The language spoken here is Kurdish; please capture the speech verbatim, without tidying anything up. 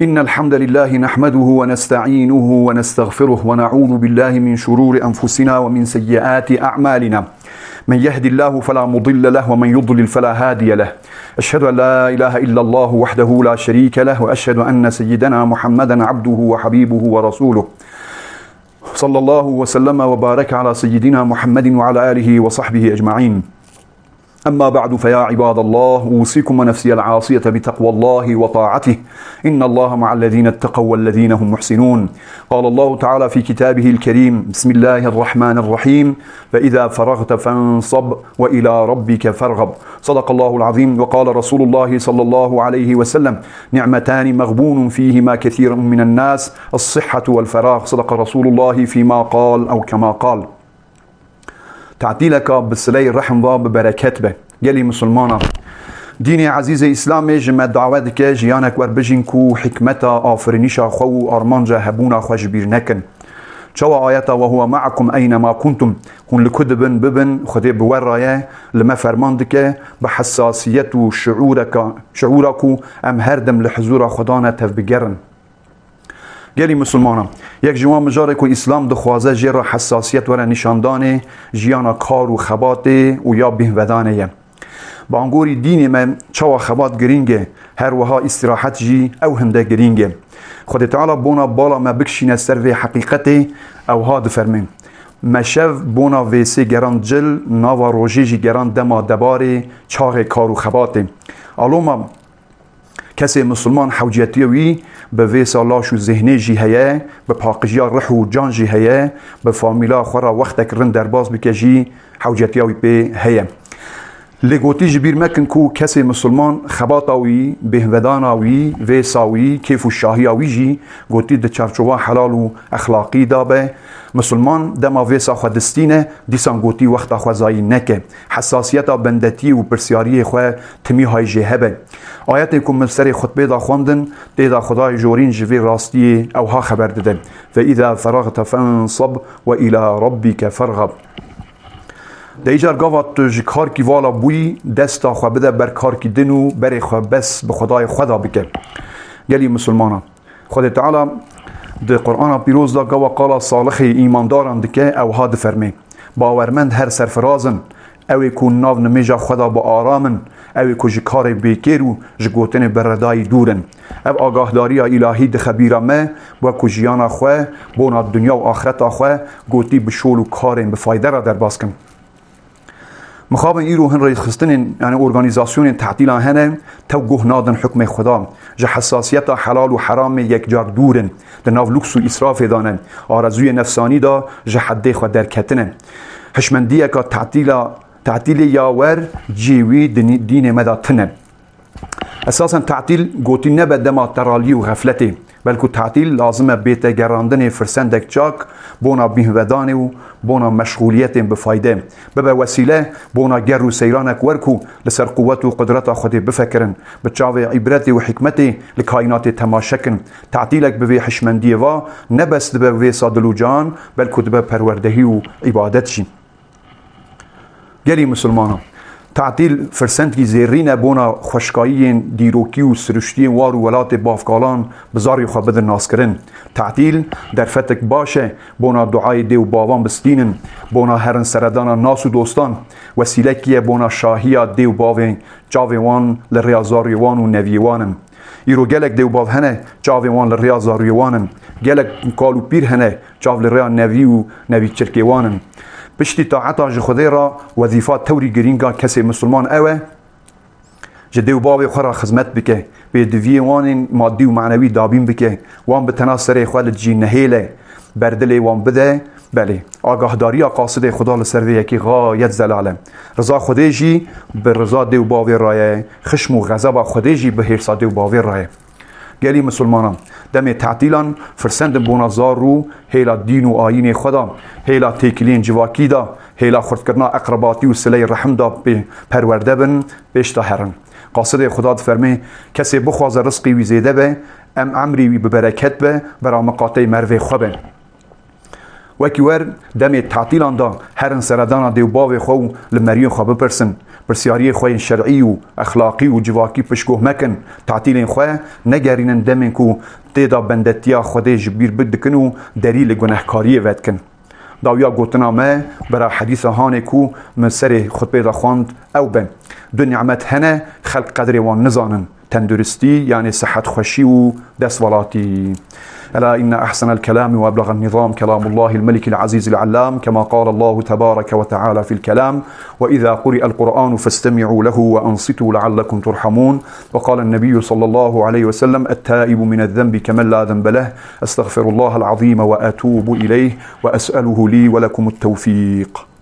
إن الحمد لله نحمده ونستعينه ونستغفره ونعوذ بالله من شرور أنفسنا ومن سيئات أعمالنا. من يهد الله فلا مضل له ومن يضلل فلا هادي له. أشهد أن لا إله إلا الله وحده لا شريك له وأشهد أن سيدنا محمدا عبده وحبيبه ورسوله. صلى الله وسلم وبارك على سيدنا محمد وعلى آله وصحبه أجمعين. أما بعد، فيا عباد الله، أوصيكم ونفسي العاصية بتقوى الله وطاعته، إن الله مع الذين اتقوا والذين هم محسنون. قال الله تعالى في كتابه الكريم: بسم الله الرحمن الرحيم: فإذا فرغت فانصب وإلى ربك فارغب. صدق الله العظيم. وقال رسول الله صلى الله عليه وسلم: نعمتان مغبون فيهما كثير من الناس: الصحة والفراغ. صدق رسول الله فيما قال أو كما قال. Tatîleka bi sileyê rehm ve bi bereket be. Gelî misilmana, dînê ezîzê Îslamê ji me dawe dike jiyanek wer bijîn ku hikmeta afirinîşa xwe û armanca hebûna xwe ji bîr nekin. Çawa ayeta "Ve huwe ma'akum eyne ma kuntum", hûn li ku dibin bibin, Xwedê bi we re ye, li me ferman dike, bi hesasiyet û şiûreka, şiûra ku em her dem li hizûra Xweda ne tevbigerin. Gelî misilmanan, yek ji wan mijarê ku Îslam dixwaze jê re hesasiyet were nîşandanê jiyana kar û xebatê û ya bêhnvedanê ye. Bi angorî dînê me çawa xebat girîng e, her wiha îstirahet jî ew hinde girîng e. Xwedê Teala bona bala me bikişîne ser vê heqîqetê, ew ha difermê: Me şev bona vêsê geran cil, nava rojê jî geran dema debarê, çaxê kar û xebatê. Aloma, kesê misilman hewcetiya wî bi vêsa laş û zêhnê jî heye, bi paqijiya rih û can jî heye, bi famîla xwe re wextek rind derbas bike jî hewcetiya wî pê heye. Lê gotî ji bîr mekin ku kesê misilman xebata wî, bêhnvedana wî, vêsa wî, kêf û şahiya wî jî gotî di çarçowa helal û exlaqî de be. Misilman dema vêsa xwe distîne, dîsan gotî wexta xwe zayî neke. Hesasiyeta bendetiyê û pirsyariyê xwe timî hay jê hebe. Ayetê ku min serê xutbê de xwendin, tê de Xwedayê jorîn ji vê rastiyê ew ha xeber dide: "Fe îza feraxte fensab ve îla rabbîke ferxab." De îcar gava tu ji karkî vala bûyî, desta xwe bide ber karkî din û berê xwe bes bi Xwedayê xwe de bike. Gelî misilmanan, Xwedê Teala di Qur'ana Pîroz de gava qala salixê îmandaran dike, ew ha difermê: Bawermend her serfiraz in, ew ê ku nav nimêja xwe de bi aram in, ew ê ku ji karê bêkêr û ji gotinê berredayî dûr in. Ev agahdariya îlahî dixe bîra me, wek ku jiyana xwe, bona dinya û axireta xwe, gotî bi şol û karên bi fayde re derbas kin. Mixabin îro hin rêxistinên, yanî organîzasyonên tetîlan hene, tew guh nadin hukmê Xweda. Ji hesasiyeta helal û heramê yekcar dûr in. Di nav lûks û îsrafê de ne. Arezûyê nefsanî de ji heddê xwe derketine. Hişmendiyeka tetîla, tetîlê ya wer cihê wî di nî-, dînê me de tune. Esasen tatîl gotî nebe dema teraliyê û xefletê, belku tatîl lazim e bête gerandinê firsendek çak bona bîhnvedanê û bona meşxûliyetên bi fayde. Bibe wesîle bona ger û seyranek wer ku li ser quwet û qudreta Xwedê bifekirin, bi çavê îbretê û hikmetê li kaînatê temaşe kin. Tatîlek bi vê hişmendiyê va ne bes dibe vêsa dil û can, belku dibe perwerdehî û îbadet jî. Gelî misilmanan, tatîl firsendkî zêrîn e bona xweşkayiyên dîrokî û siruştiyên war û welatê bavkalan bi zarê xwe bidin naskirin. Tatîl derfetek baş e bona duayê dê û bavan bistînin, bona herin seredana nas û dostan, wesîlekî ye bona şahiya dê û bavê, çavê wan li rêya zarê wan û neviyê wan in. Îro gelek dê û bav hene, çavê wan li rêya zarûyê wan in. Gelek kal û pîr hene, çav li rêya nevî û nevîçirkê wan in. Piştî taeta ji Xwedê re wezîfa tewrî girînga kesê misilman ew e, ji dê û bavê xwe re xizmet bike, pêdiviyê wan ên madî û manewî dabîn bike, wan bi tena serê xwe li cî nehêle, berdilê wan bide, belê, agahdariya qasidê Xweda li ser vê yekê xayet zelal e. Riza Xwedê jî bi riza dê û bavê re ye, xişm û xezeba Xwedê jî bi hêrsa dê û bavê re ye. Gelî misilmanan, demê tetîlan firsend in bona zar û hêla dîn û ayînê xwe de, hêla têkiliyên civakî de, hêla xurtkirina eqrebatî û sileyê rehim de pê perwerde bin, pêş de herin. Qasidê Xweda difermê, kesê bixwaze rizqê wî zêde be, em emrê wî bi bereket be, bera miqateyê merivê xwe be. Wekî wer, demê tatîlan de herin seredana dê û bavê xwe û li meriyên xwe bipirsin. Pirsyariyê xwe yên şer'î û exlaqî û civakî piştguh mekin. Tatîlên xwe negerînin demên ku tê de bendetiya Xwedê ji bîr bidikin û derî li gunehkariyê vedikin. Dawiya gotina me bera hedîsa hanê ku min serê xutbê de xwend ew be. Du nîmet hene, xelk qedrê wan nizanin. Tenduristî, yanê sihet xweşî û destvelatî. ألا إن أحسن الكلام وأبلغ النظام كلام الله الملك العزيز العلام، كما قال الله تبارك وتعالى في الكلام: وإذا قرئ القرآن فاستمعوا له وأنصتوا لعلكم ترحمون. وقال النبي صلى الله عليه وسلم: التائب من الذنب كمن لا ذنب له، أستغفر الله العظيم وأتوب إليه، وأسأله لي ولكم التوفيق.